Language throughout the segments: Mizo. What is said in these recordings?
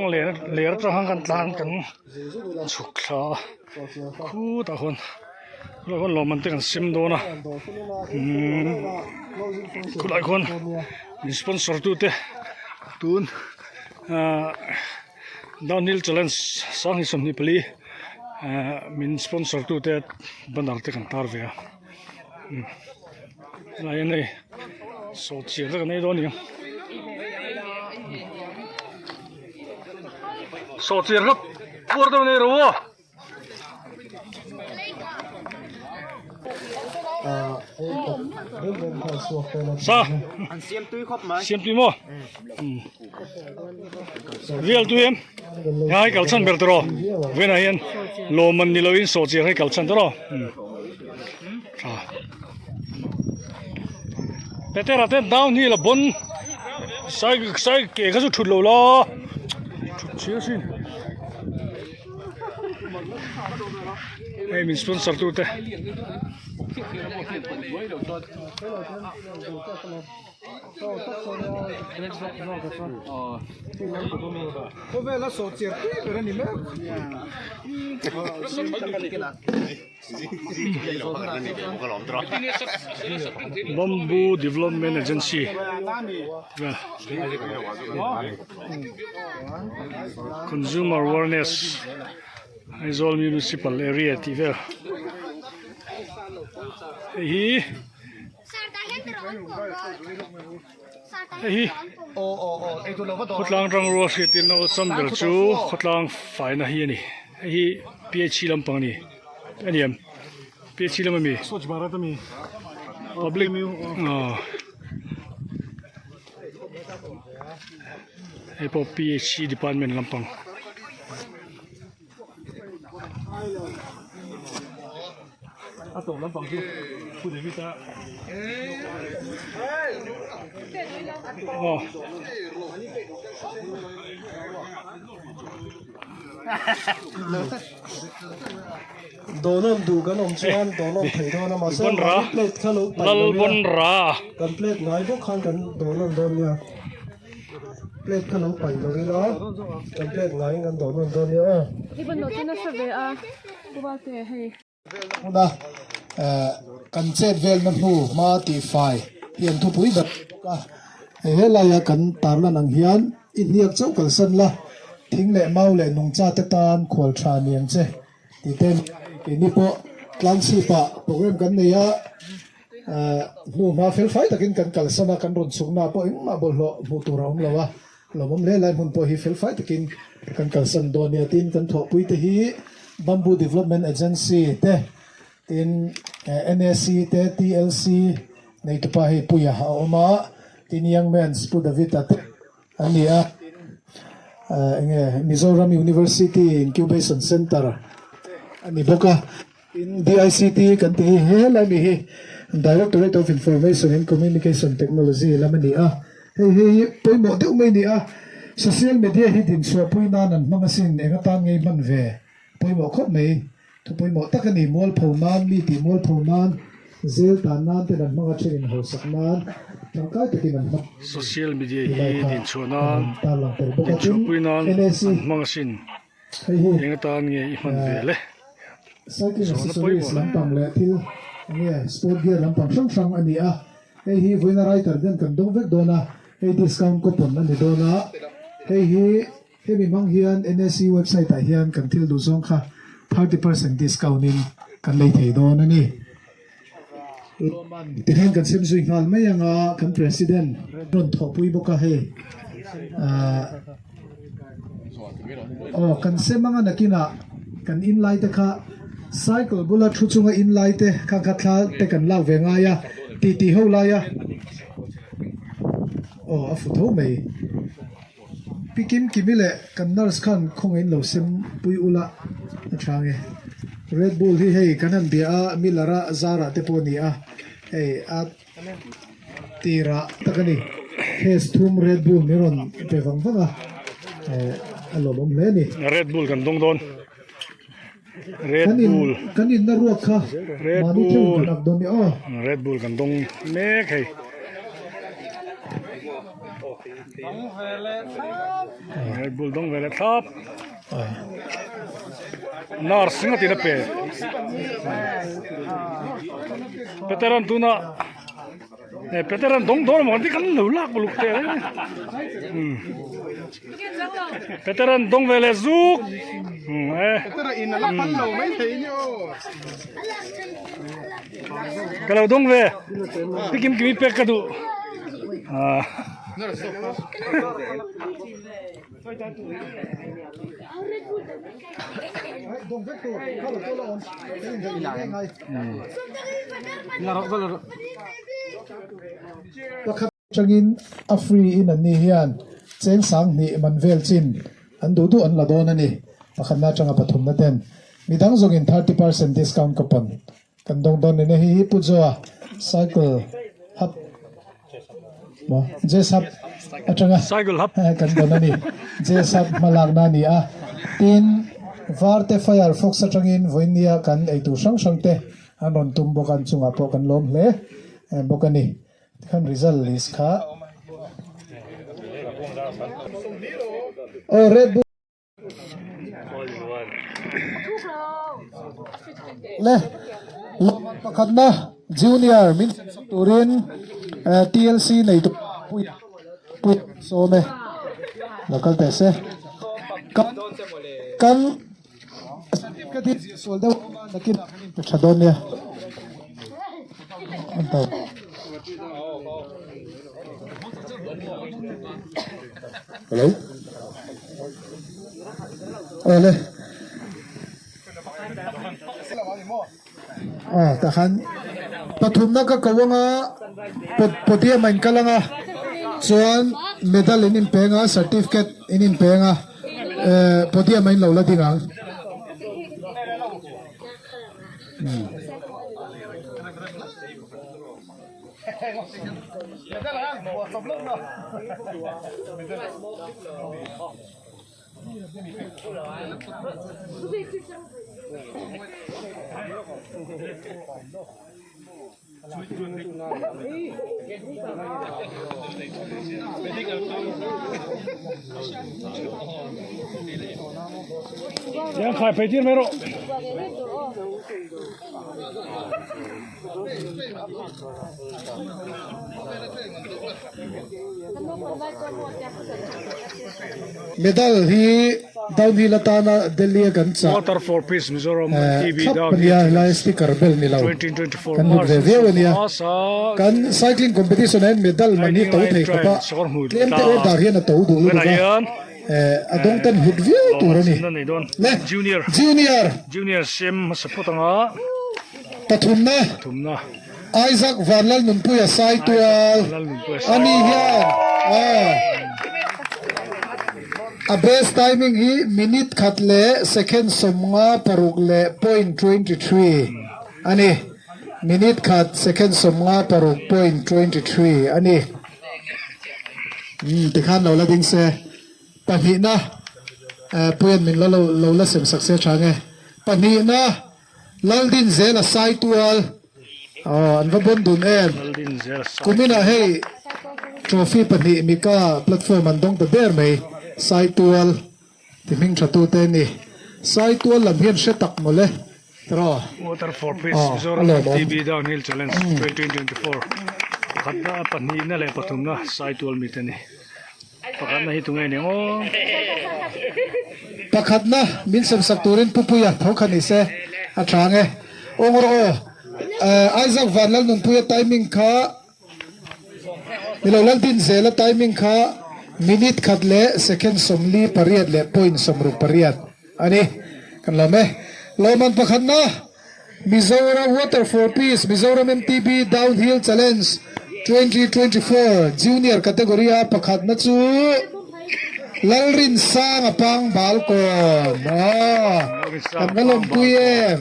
Ler atang khan kan tlan kan chhuk thla a khutah khuan khulaiah khuan lawmman te kan sem dawn a umm khulaiah khuan min sponsor tute tun ahh downhill challenge sanghnih 24 ahh min sponsor tute banner te kan tar ve a umm helai hian hei sawhchiar te kan ei dawn a ni ang sawhchiar kha puar deuh nei ro aw. Sa siam tui maw rial tui em hei kal chhan ber tawh venah hian lawmman ni lovin sawhchiar hei kal chhan tawh rawh. Tha. Petera te downhill a bon sai sai ke kha chu thut lo la thut chhia sin hei min sponsor tu te. Khawvela sawhchiar tui ber a ni mek. Bamboo Development Agency Consumer Awareness Aizawl Municipal Area tih vel hei hi hei hi khawtlang rangrua hriattirna awlsam ber chu khawtlang faina hi a ni hei hi P H E lampang a ni a ni em P H E lam a mi public aw hei pawh P H E department lampang. A tawp lampang chu Pu David a Aw. Dawnawm duh kan awm chuan dawnawm thei dawn a mahse mahni plate kha lo paih lo ila kan plate ngai bawk khan kan dawnawm dawn nia. Plate kha lo paih lo ila kan plate ngaiin kan dawh nawn dawn nia aw. I va nawh chu nasa ve a, Pu Valte hei. Huna kan chet velna hnu hma tih fai hi an thupui ber a ni bawk a, hei helaia kan tarlan ang hian i hniak chauh kalsan la, thing leh mau leh nungcha te tan khual tha ni ang che tih te a ni a, hei keini pawh tlangchhipah program kan nei a. Hnu hma fel fai takin kan kalsan a, kan rawn chhukna pawh engmah bawlhhlawh hmuh tur a awm lo a, lawmawm hle lai hmun pawh hi fel fai takin kan kalsan dawn nia tin kan thawhpui te hi Bamboo Development Agency te tin NAC te TLC neitupa hei Puia a awm a, tin Young Men's Pu David-a te an ni a, tin enge Mizoram University Incubation Centre te a ni bawk a. Tin, DICT kan tih hi helai mi hi Directorate of Information and Communication Technology lam a ni a, hei hi pawimawh deuh mai a ni a, social media hi dinchhuahpui nan an hmang asin, eng atan ngei hman ve pawimawh khawp mai, thu pawimawh tak a ni, mualpho nan, mi tih mualpho nan, zel tan nan ten an hmang a, then inhausak nan tangkai takin an hmang. Social media Ti lai hi kha dinchhuah kan nan, tarlang tel bawk a, tin dinchhuahpui nan NAC. an hmang asin. Hei hi Eng atan nge i hman ve le? Cycling Zawhna accessories pawimawh le. lampang leh thil eng nge sport gear lampang hrang hrang a ni a. Hei hi vawiina writer ten kan dawng vek dawn a, hei discount coupon a ni dawn a. Hei hi hemi hmang hian NSC website ah hian kan thil duh zawng kha 30% discount in kan lei thei dawn a ni. Tikhian kan sem zui nghal mai ang a, kan President rawn thawhpui bawk a hei ahh aw kan sem anga nakinah kan in lai te kha cycle bula thu chunga in lai te kha kha thla te kan lak ve ngai a titi ho lai a aw a fu tho mai. Pi Kim Kimi leh kan nurse khan khawngaihin lo sem pui ula a tha nge. Red Bull hi hei kan han bia a, Miller a zarah te pawh a ni a, hei a tirah tak a ni. Case thum Red Bull min rawn pe vang vang a, eh a lawmawm hle a ni. Red Bull kan dawng dawn. Red Bull. Kan inna ruak kha Red mahni theuhin Bull. kan ak dawn ni aw. Red Bull kan dawng mek hei. Red Bull dawng ve leh thlap. Nurse nga tin a pe. Peteran tuna eh Peteran dawng dawn emaw kan ti kan lo lak uluk teh reng a ni. Umm Peteran dawng ve leh zuk. Umm eh. Ka lo dawng ve. Pi kim kimi pek ka duh. Ah. Pakhat atangin a free in an ni hian cheng 2000 man vel chin an duh duh an la dawn a ni. Pakhatna atanga pathumna ten midang zawngin 30% discount coupon Kan dawng dawn nene hi hi Pu Zoa cycle hub maw Jazz hub atanga Cycle hub kan dawn a ni. Jazz hub hmalakna a ni a. Tin, Varte Fire Fox atangin vawinia kan eitur hrang hrang te an rawn tum bawk a, an chungah pawh kan lawm hle bawk a ni. Tikhan result list kha aw Red Bull. Le lawmman pakhatna junior min sak turin TLC nei tu pui pui sawm e lo kal teh se kan kan certificate hi ziah sual deuh a awm a nakinah kan inpe tha dawn nia an to. Hello. Awle. Ah, takhan pathumna ka ko anga podium a in kal anga chuan medal in inpeng a certificate in inpeng a eh podium a in lo la ding ang. Tiang khai phei tir mai rawh. Medal hi downhill atana Delhi a kan chah Water for Peace Mizoram eh TV thlap downhill ania helai sticker bel ni lo 2024 kan hlut March ve viau ania asa kan cycling competition ah hian medal man hi to thei khawp a tlem te order hian a to duh lutuk a eh a dawng ten hlut viau tur a ni le Junior junior Junior sem hmasa phawt anga Pathumna, Isaac Vanlalnunpuia Saitual a ni hian a best timing hi minute khat leh second 56 leh point 23 a ni. Minute khat second 56 point 23 a ni. Umm tikhan lo la ding se. Pahnihna, Puian min la lo la sem sak se tha nge. Pahnihna. Laldin zel a sai tual aw an va bawn dun em. Kuminah hei trophy pahnih Mika platform an dawng ta ber mai sai tual ti hming tha tu te a ni. Sai tual lam hian hre tak mawle tiraw. Water for Peace Aw a Mizoram lawmawm. MTB Downhill Challenge 2024 pakhatna pahnihna leh pathumna sai tual mi te a ni. Pakhatna hi tunge aniang aw. Pakhatna min semsak turin Pupuia tho kha ni se a tha ang e. Aw ngawr aw. Isaac Vanlalnunpuia timing kha nilo Laldinzela timing kha minute khat leh second 48 leh point 68 a ni. Kan lawm e. Lawmman pakhatna. Mizoram Water for Peace Mizoram MTB Downhill Challenge 2024 Junior Category a pakhatna chu Lalrinsanga Pangbalkawn aw kan va lawmpui em.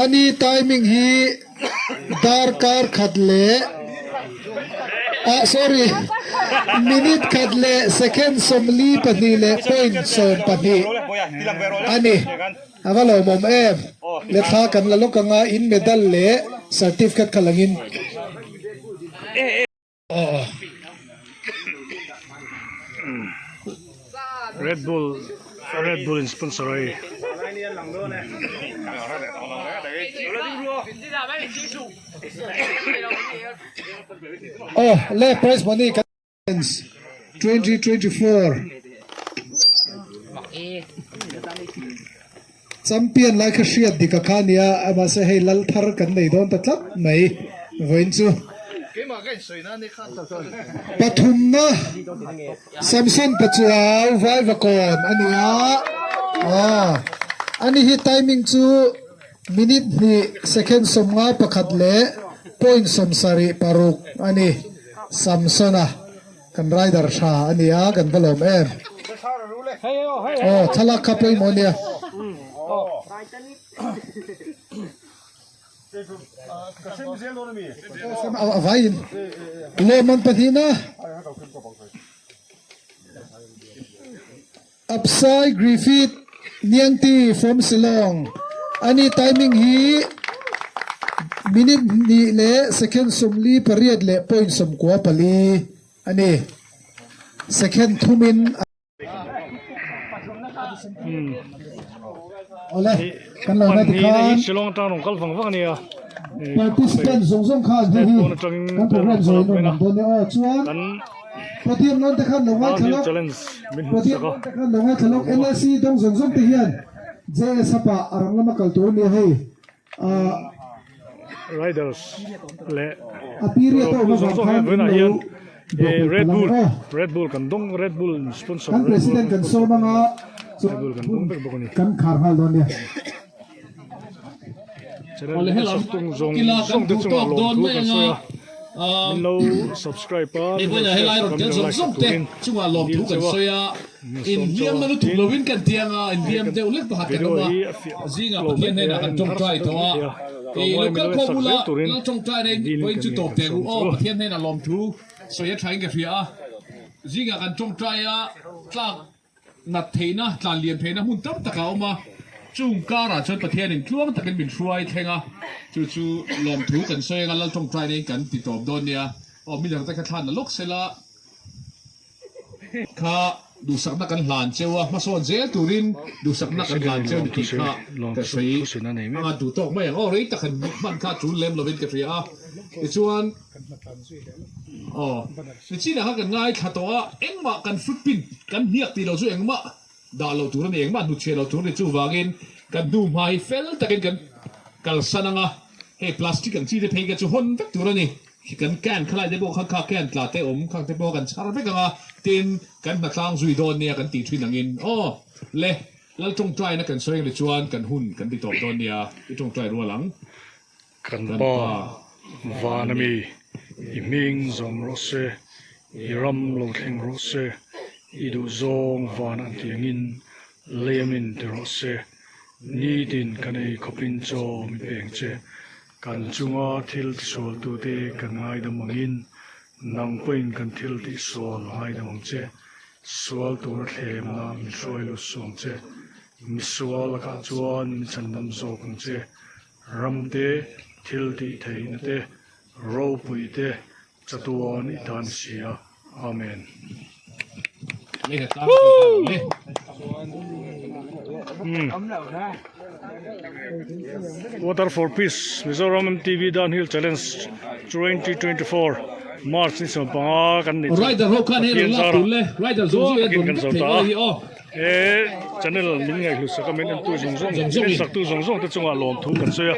Ani timing hi darkar khat leh ah sorry minute khat leh second 42 leh point 12. A ni, a va lawmawm em? Le thla kan la lawk anga in medal leh certificate kha langin. Red Bull Red Bull in sponsor a hei. Aw le prize money kan 2024 Champion lai kha hriat dik a kha nia mahse hei lal thar kan nei dawn ta tlat mai vawiin chu pathumna Samson Pachuau Vaivakawn a ni a aw ani hi timing chu minute hnih second 51 leh point 76 a ni Samsona. Kan rider tha a nia kan va lawm em. Aw thlalak kha pawimawh nia. A vaiin lawmman pahnihna Apsai Griffith Niangti from Shillong ani timing hi minute hnih leh second 48 leh point 94 a ni. Second thumin a Awle, kan lo na tikhan Shillong atang rawn kal vang vang a nia. Participant zawng zawng khan hei hi kan program zawhin rawn lang dawn nia aw chuan Podium lawn te khan lo ngaithla lawk Podium lawn te khan lo ngaithla lawk NLC dawng zawng zawng te hian JS Hub ah a rang lama kal tur a nia hei ah Riders leh a period a awm avang khan in lo Red Bull Red Bull kan dawng Red Bull sponsor kan president kan sawm anga Red Bull kan dawng vek bawk a ni kan khar nghal dawn nia. Channel hi sak tung zawng zawng te chungah lawmthu kan sawi a, min lo subscribe a, min lo share sak a, min lo like sak turin dil cheu a, min sawm cheu a, tin hei kan video hi a fiah lo mai thei a, en harsa deuh mai thei a, tlawmngai min lo en sak zel turin dilin kan ngen kan sawm cheu a. Nat theihna, tlan lian theihna hmun tam tak a awm a, chung karah chuan Pathianin tluang takin min hruai thleng a, chu chu lawmthu kan sawi anga Lal tawngtai neiin kan ti tawp dawn nia. Aw mi dangte kha thlan la lawk sela kha duhsakna kan hlan cheu a, hmasawn zel turin duhsakna kan hlan cheu ni tih kha ka sawi anga duh tawk mai ang. Aw rei tak han hman kha tul lem lovin ka hria a, tichuan. Aw, nichinah kha kan ngaithla tawh a, engmah kan footprint kan hniak tih loh chu engmah dah loh tur a ni, engmah hnutchhiah loh tur a ni. Chuvangin kan hnu hma hi fel takin kan kalsan ang a, hei plastic ang chi te phei kha chu hawn vek tur a ni. Kan can khalai te pawh kha kha can tla te awm khang te pawh kan chhar vek ang a, tin kan hnatlang zui dawn nia kan tih thin angin aw le Lal tawngtaina kan sawi ang ni chuan kan hun kan ti tawp dawn nia, i tawngtai rual ang. Kan Pa, van ami, i hming zawm rawh se, i ram lo thleng rawh se, i duhzawng van an tih angin lei amin ti rawh se, nitin kan ei khawpin chaw mi peng che, kan chunga thil tisualtute kan ngaidam angin nang pawhin kan thil tihsual ngaidam ang che, sual tura thlemna min hruai lut suh ang che, misual lakah chuan min chhandam zawk ang che. Ram te, thil tih theihna te, ropui te, chatuan i tan si a. Amen. Water for Peace Mizoram MTB Downhill Challenge 2024 March ni 15 kan ni chu Pathian zarah tluang takin kan zo ta a. He channel min ngaihhlut sak a, min entu zawng zawng, min ensaktu zawng zawng te chungah lawmthu kan sawi a.